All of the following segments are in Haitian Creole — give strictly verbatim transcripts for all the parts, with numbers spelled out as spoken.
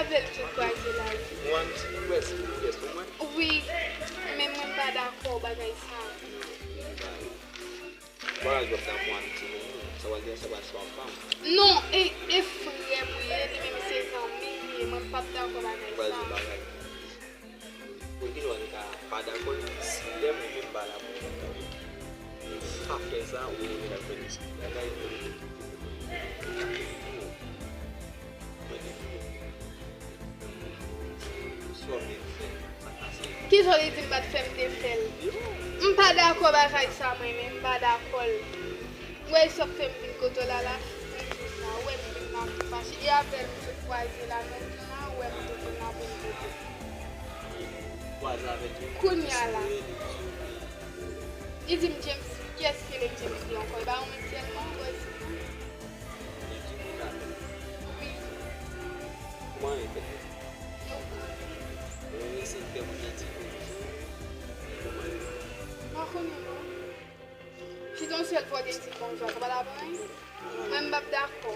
Avè l m sot kwaze la wi. Yon ti pyès, pyès pou mwen. Wi, men mwen m pa dakò bagay sa. Bagay w ap damou a m ti moun, sa w al gen sa pa swa pa m. Non, e, e frè m ou ye, li menm se zanmi m li ye, mwen m p ap dakò bagay sa. Pou ki nou ka pa dakò, si lè mwen menm pa la pou mwen, m pa fè sa, ou menm ou la fè l. Bagay mwen. Kisa w li di m pa t fè m te fè l? M pa dakò bagay sa mwen menm, m pa dakò l. Ou wè sa k fè m vin kote w la la, m di sa, ou wè m vin la m fache, e avè l m sot kwaze la, nan jan la, ou wè m tou vin la pou m kote. Kwaze avè l tou. Kounye a la. Li di m James, kiyès ki rele James li ankò? E pa ou menm sèlman, ou wè si. Li di moun la menm. Wi. Kòman li fè? Mwen se fè moun nan di bonjou. Kòman li? Pa konnen non. Si se yon sèl fwa w te di bonjou, sa pa t ap anyen. Mwen m p ap dakò.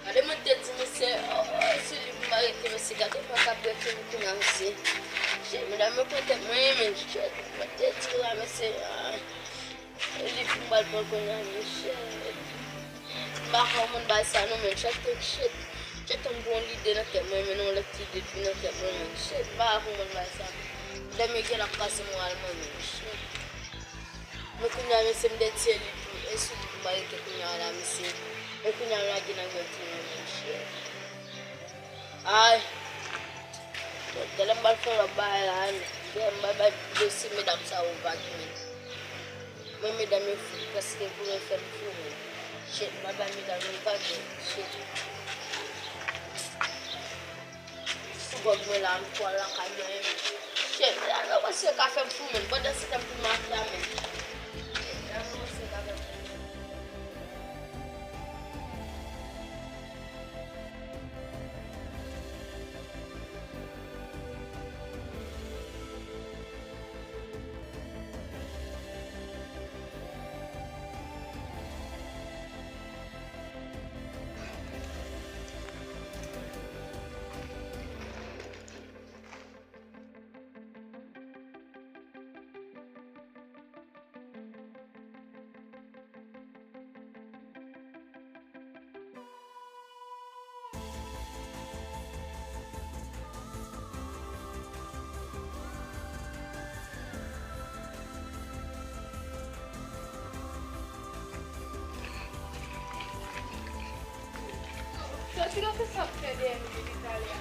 Gade mwen te di misye, oh, oh, se li pou m arete misye, gade mwen k ap breke m kounye a misye. Shit, medam yo pran tèt mwen, men shit, mwen te di la, mesye, ah. E li pou m al pran kounye a, men shit. M pa fè moun bay sa non, men shit, shit. Shit, m pran lide nan tèt mwen, men yon lòt lide vin nan tèt mwen, men shit, m pa fè moun bay sa. Dèmen gen l ap pase moral mwen, men shit. Men kounye a, mesye, m te tiye li tou, e sou li pou m arete kounye a la, mesye. Men kounye a, m lage nan gèl tou, men shit. Ay. Bon, talè m pral fè yon lòt bagay la, men. Dèyè m pral bay dosye medam sa yo vag, men. Mwen, medam yo fou, prèske voulen fè m fou, men. Shit, m pral bay medam yo vag, men. Shit. Sou vag mwen la, m pral lakay mwen, men. Shit, la, non, prèske ka fè m fou, men. Pandan se tan m fin make la, men. Shit, la, non, prèske ka fè m fou. Sòti nan fè sa ap fè dèyè nou depi talè a.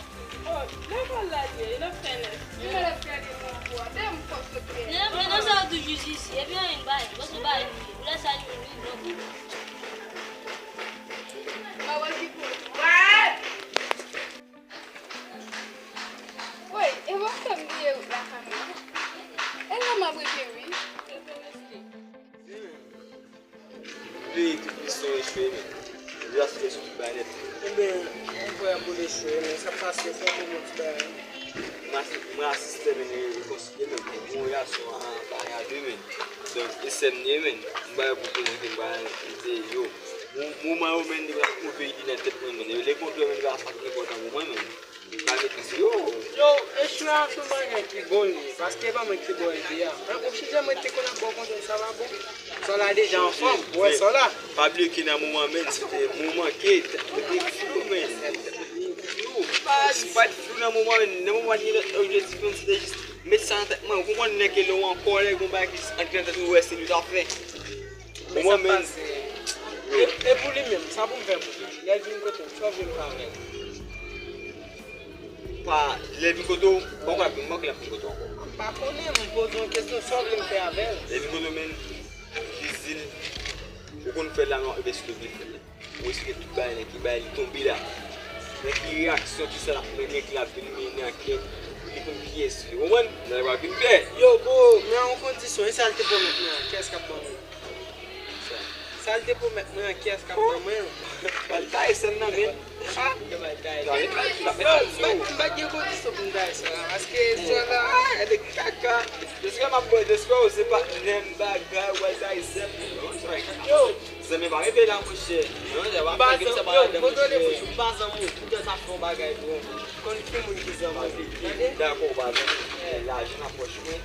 Oh, lekòl la l ye, e n ap fè nèf. Ki mal ap gade nou ankò a? Dèyè m fò sot dèyè. Nèf, nèf sa yo toujou isi. Epi anyen pa ye. Paske pa ye. Ou la sa li vin vin. Mwen wè ki kote. Woy, e w ap fè m bliye wout la kanmenm. E la m ap rete wi. Peyi tout pis son echwe men. Yo ap fè sou tout bagay nèt. Ebyen, yon frè pou l echwe men, sa k pase, fè yon bon ti bagay. Mwen asi-, mwen asiste men, e konsidere men, pou yon gason a bagay a de men. Donk, e sè m li ye men. M pa wè pou poze ke m pa, m se yo. Mo-, moman yo men, li pral koupe ide nan tèt mwen men. E lè kontre men, li pa sa ki enpòtan pou mwen men. Pa metrize yo. Yo, echwe a se yon bagay ki bon li ye, paske e pa mwen ki ba w ide a. An, ou chita mwen te konn ap ba w konsèy sa pa bon. Sa la deja anfòm, ou wè sa la. Pa bliye ke nan moman men, se te moman ke te flou men. Flou. Si pa t flou nan moman men, nan moman li gen lòt objektif men, se te jis met sa nan tèt mwen. Ou konprann lè ke lè w an kòlè, gon bagay ki antre nan tèt ou, ou wè se li w t ap fè. Bon, mwen menm. E, e pou li menm, sa pou m fè pou li? Lè l vin kote m, sa w vle m fè avè l? Pa, lè l vin kote w, pa w ka vin manke l ap vin kote w ankò. M pa konnen, m poze yon kesyon, sa w vle m fè avè l? Lè l vin kote w, men, li di l, ou konn fè l la, non, ebyen, si w vle fè l la. Ou esplike tout bagay, nèg ki bay li tonbe la. Nèg ki reyaksyon, ki sa l ap mennen, ki l ap vin mennen ankèt, li konn kiyès li. Ou konprann? Nèg la vin pè. Yo, bro, men an yon kondisyon, e sa l te pwomèt mwen an, kiyès k ap ban mwen? Sa. Sa l te pwomèt mwen an, kiyès k ap ban mwen l? Pral taye sèn nan, men. Yo, m pa, m pa gen kondisyon pou m taye sèn nan, paske sèn nan, e de kaka. Jiskan m ap bwè, jiskan w se patnè m bagay, w al taye sèn nan, non, se pa kaka. Yo, zanmi pa rete la, monchè. Non, se pa kaka, sa pa ladan, monchè. Yo, kontwole bouch ou, m pa zanmi w, poutèt sa fè yon bagay pou ou. Konn ki moun ki zanmi w. Tande? Dakò, w pa zanmi. Lajan nan pòch mwen.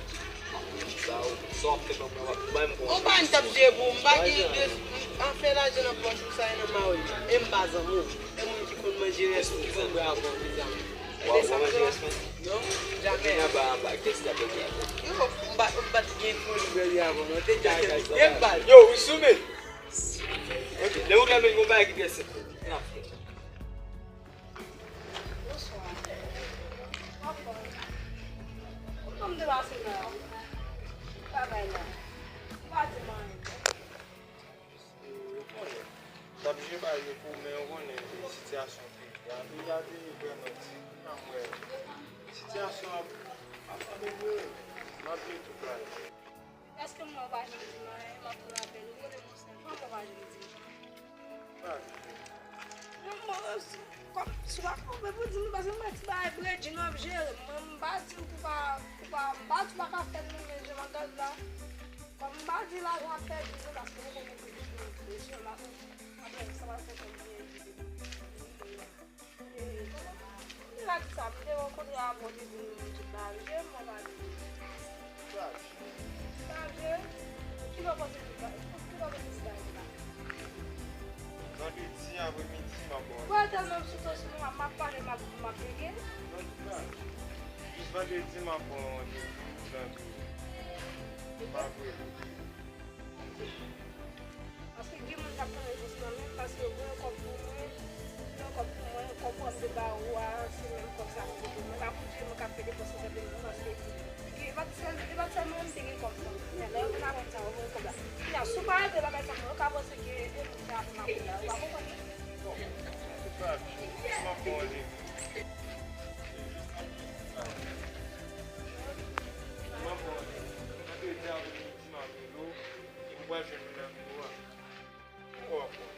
Sa w, sa w ap fè ban mwen, w ap bay m konsa. Ou pa n t ap jwe pou m pa gen de, anfen, lajan nan pòch ou sa e nan mawon. E m pa zanmi w. E moun ki konn manje rès ou ki konn bwè avè w, mezanmi. Tande sa m di w? Non, jamè. Anba, anba, kès ki ap bwè avè w? Yo, m pa, m pa t gen foli bwè avè w, non. Te dja gen byen bal. Yo, ou sou men. Ok, lè ou gen yon bagay ki trè senp. N ap fè. Bonswa. Anfòm. Kòman w te pase la? Travay la. Ou pa di m anyen. Ou konnen. M t ap jwe bay yo pou men ou konnen sitiyasyon peyi a. Peyi a te vrèman di. Kounya m wè sitiyasyon ap, ap amelyore. M ap jwe tout lane. Èske mwen pa janm di m anyen, m ap pran apèl ou, kote m sèl fanm ou pa janm di m anyen. Mwen, mwen, kòm si w pa konprann pou di m, paske mwen ti bagay bredjin w ap jere m. Mwen, m pa di w pou pa, pou pa, m pa di w pa ka fè l non, men jan bagay la, kòm m pa di lajan ap pèdi nou, paske nou konnen bredjin nou presyon la, apre sa pa fè kòm byen. E, kòman, m te ka di sa, m te rankontre avè w, te di m tout bagay, je m pa di. Sa je, ki lè w panse m ta, ki lè w panse m ta la? Vandredi apremidi, m ap bon. Wè, tèlman m sou tansyon, m ap pale, m ap, m ap bege. Jis vandredi, m ap bon randevou pou janvye. M ap rele. Paske gen moun k ap tann repons nan men m, paske yo voye kòb pou mwen, yo voye kòb pou mwen, kòb w ap de ba ou a, se menm kòb sa pou mwen. Pa pou Dye mwen k ap fè depans nan tèt mwen, paske e pa t sèl, e pa t sèlman mwen m te gen kòb nan. Men lè yo vin aprann sa, yo voye kòb la. Kounya, si w pa regle bagay sa, yo ka panse ke e moun ki ap makout la, ou pa konprann? Bon, an tou ka, m ap bon randevou. M ap bon randevou. Vandredi apremidi, m ap rele w, epi w pral jwenn mwen nan biwo a. Ou wè, bon.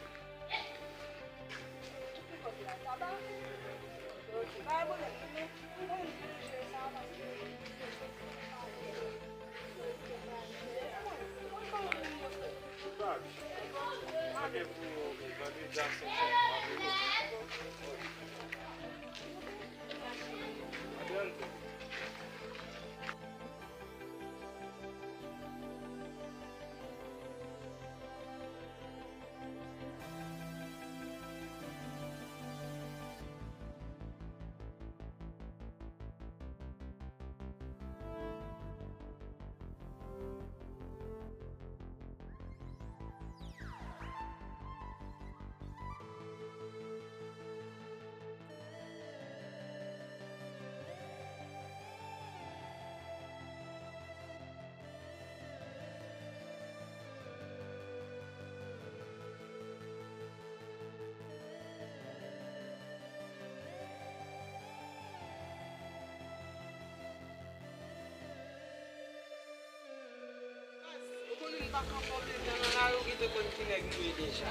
Ou konnen n pa ka fè pwoblèm nan, nan lari, ou gentan konn ki nèg nou ye deja.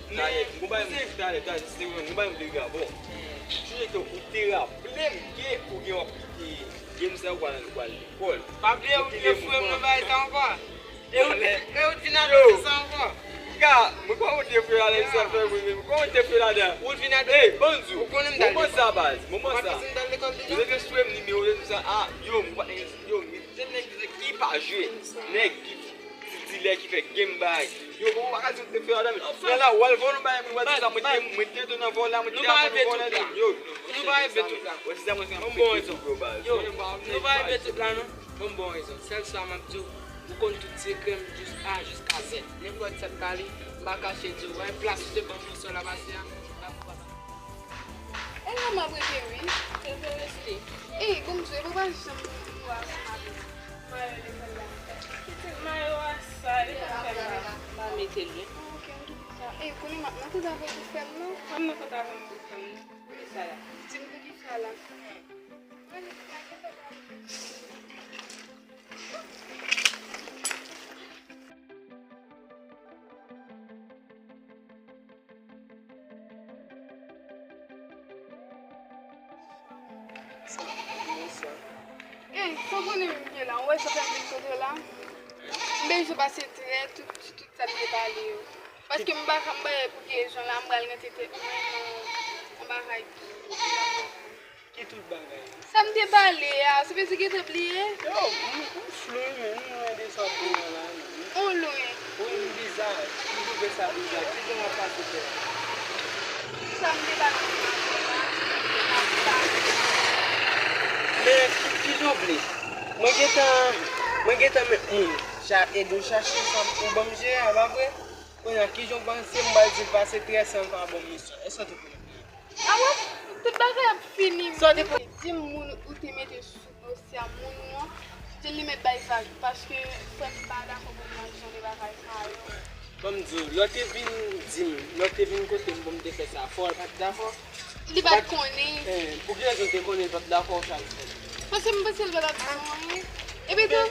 Talè, m gon bagay m, talè, talè, se mwen, m gon bagay m vle di avè w. Sonje ke ou te raple m ke ou gen w ap kite game sa, ou pral, ou pral lekòl. Pa bliye ou te fè m nan bagay sa ankò. E ou, e ou di n ap di sa ankò. Ka, mwen kòman ou te fè ladan sa fè mwen menm? Kòman ou te fè ladan? Ou vin a. Ey, bann di w. Ou konnen m t al lekòl. Moman sa, baz, moman sa. Ou pa t di m t al lekòl deja? Ou te sou nimewo, ou te di sa, a, yo, m pa t gen, yo, se nèg ki pa jwe, nèg ki ti dilè ki fè game bay. Yo, bon, ou pa ka di ou te fè ladan, men la, w al vòlè yon bagay, mwen, w al di sa, mwen te, mwen te nan vòlè, mwen te nan vòlè, yo. Nou pa rive tout la. Wè, se sa mwen fè. Bon, bon, rezon. Yo, nou pa rive tout la, non. Ban m ba w rezon. Sèl sa m ap di w, ou konn tout sekrè m jis A jiska Z. Nenpòt sa k pale, m pa kache di w. Wè plas ou te ban m nan sòl la pase a, m pa pou papa. E la m ap rete wi. Te vle rete. Ey, bon m di w, e papa janm wè ansanm avè m. Mayo lekòl la. Pitit mayo a sa, li pa fè mal. M pa mete l wi. Ah, ok, m te di sa. Ey, konnen m ap nan kont avè w pou frè m nan. Mwen nan kont avè m pou frè m nan. Ki sa la? Di m de ki sa la. Ey, sa w konnen m ye la, w wè sa fè m vin kote w la? M bezwen pase trè tout, tout sa m te pale yo. Paske m pa ka, m pa ye pou gen jan la, m pral rantre tèt mwen nan yon bagay ki pa bon. Ki tout bagay? Sa m te pale a, se pa si w gentan bliye? Yo, m, m flou wi, men m lwen de sa w di mwen la, non. Ou lwen? Wi, m biza. M twouve sa biza. Ki jan w ap pase fè? Sa m te pale ansanm avè w la, m ap pale. Men, ki, ki jan w vle? Mwen gentan, mwen gentan met moun cha-, ede w chache sa pou ban m jere a, pa vre? Kounye a, ki jan w panse m pral di l pase trè san pa bon misyon? Èske w te konnen? A bon? Tout bagay ap fini. Sa w te pou di m moun ou te mete sou dosye a, moun ou an, di l li mèt bay vag, paske frè m pa dakò pou m nan jan de bagay sa yo. Ban m di w, lè w te vin di m, lè w te vin kote m pou m te fè sa, fò l pa t dakò? Li pa t konnen. Eh, pou ki rezon l te konnen l pa t dakò w sa l fè? Paske m panse l pa t ap di m anyen. Epi tou,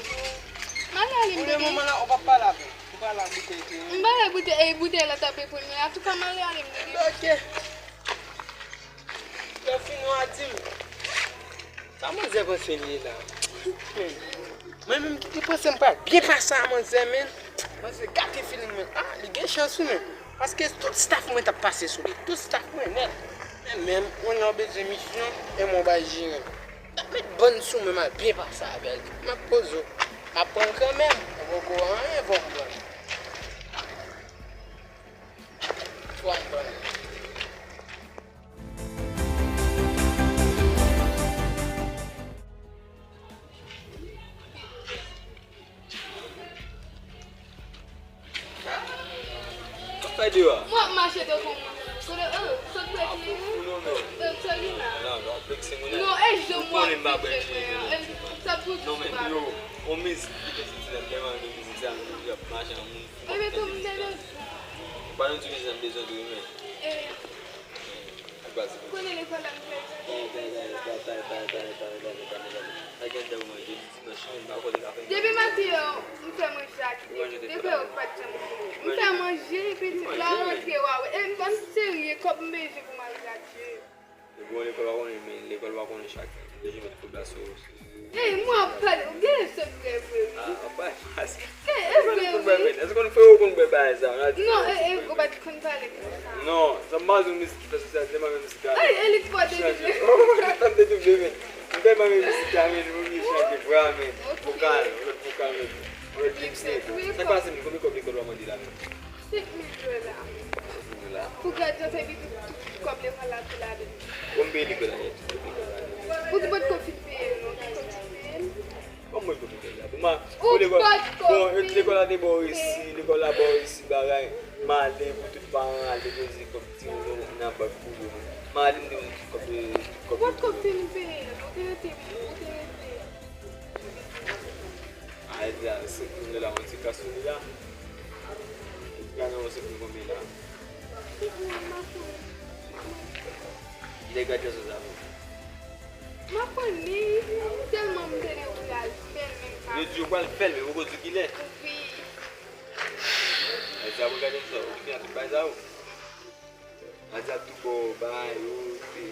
m ale ale m Pou le tande. Moman la, ou p ap pale avè l. Ou pale ak boutèy tou. M pale ak boutèy, e boutèy la t ap reponn mwen. Antouka, m ale ale m tande. Ok. Lè w fini, w a di m. Sa manzè panse l ye la? Mwen menm ki te panse m pral byen pase a manzè, men. Manzè gate feeling mwen. Ah, li gen chans wi, men. Paske tout staff mwen t ap pase sou li. Tout staff mwen nèt. Men menm, mwen nan bezwen misyon, e mwen bay jere. N ap met bann sou mwen, m al byen pase avè l. M ap poze w. M ap pran l kanmenm. Ou poko anyen, fò w pran l. Fò w pran l. Sa fè deyò a? Mwen ap mache tankou moun. Kote, oh, sot prè ki ou? Ou non, men. Eh, sa gen la? Non, non, plèk se moun. Non, e jan mwen ap vin jwenn mwen an. Eh, sa pou Non, men, yo, on mizik ki te soti la, m tèlman renmen mizik sa, m ap mache an moun. Ebyen, tou m te bezwen. Ou pa nan ti mizik sa m bezwen tou, men. Eh. Ak baz. Konnen lekòl la m fè. Depi maten an, m fè manje a kite. Depi yo pa t janm kite. M fè manje, pitit la rantre, waw. E m pa m serye, kòb m bezwen pou m al gradye. Bon, lekòl pa konnen, men lekòl pa konnen chak. Depi met kòb la sou. Ey, mwen ap pale, ou gen sèt vre vre, wi. Ah, pa fasil. E, e vre, wi. Èske konn frè ou konn bwè bagay sa? Non, e, e, ou pa t konn pale konsa. Non, sa m pa di w mizik ki fè sosyal, se mwen menm mizik la. Ey, e li t fò depi. Oh, m te tou demen. M tèlman renmen mizik la, men, ou vle chante vwa, men. Vokal, ou lòt vokal, men. Ou lòt lip sync. Sa k pase, men, konbyen kòb lekòl w ap mande la, men? Senk mil dola. Senk mil dola. Pou gradyasyon, epi tout, tout kòb lekòl la tou ladan. Konbyen lekòl la ye? Ou di w pa t ko fin peye l, non? Ki kòb ki peye l? Kòman mwen ko fin peye l la? Bon, ma, Ou lekòl, pa t ko bon, fin lekòl la te ba w resi, lekòl la ba w resi, bagay. M ale pou tout paran al depoze kòb timoun yo nan bank pou yo. M ale m depoze tout kòb, tout kòb. Ou pa t ko fin peye l, ou te rete, ou te rete. A, e di a, senk mil dola, mwen ti ka sou li la. Ou ka nan yon senk mil konbyen la? Senk mil, m pa konnen. Lè gradyasyon sa vini. M pa konnen, tèlman m te gen pou y al fè l, men m pa Yo di yo pral fè l, men yo poko di kilè. Wi. E di a pou gade sa, ou ki fè tout bagay sa yo. A di a tout bon, bagay yo, e,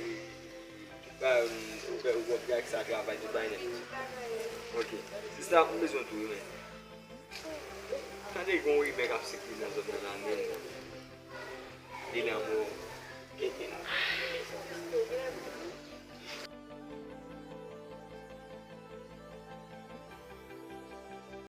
tout bagay, ou fè, ou wè ak sa travay, tout bagay nèt. Ok. Sista, m bezwen tou, wi, men. Tande gon rimè k ap sikile nan zòn nan la, men. Li lanmò. Kenken.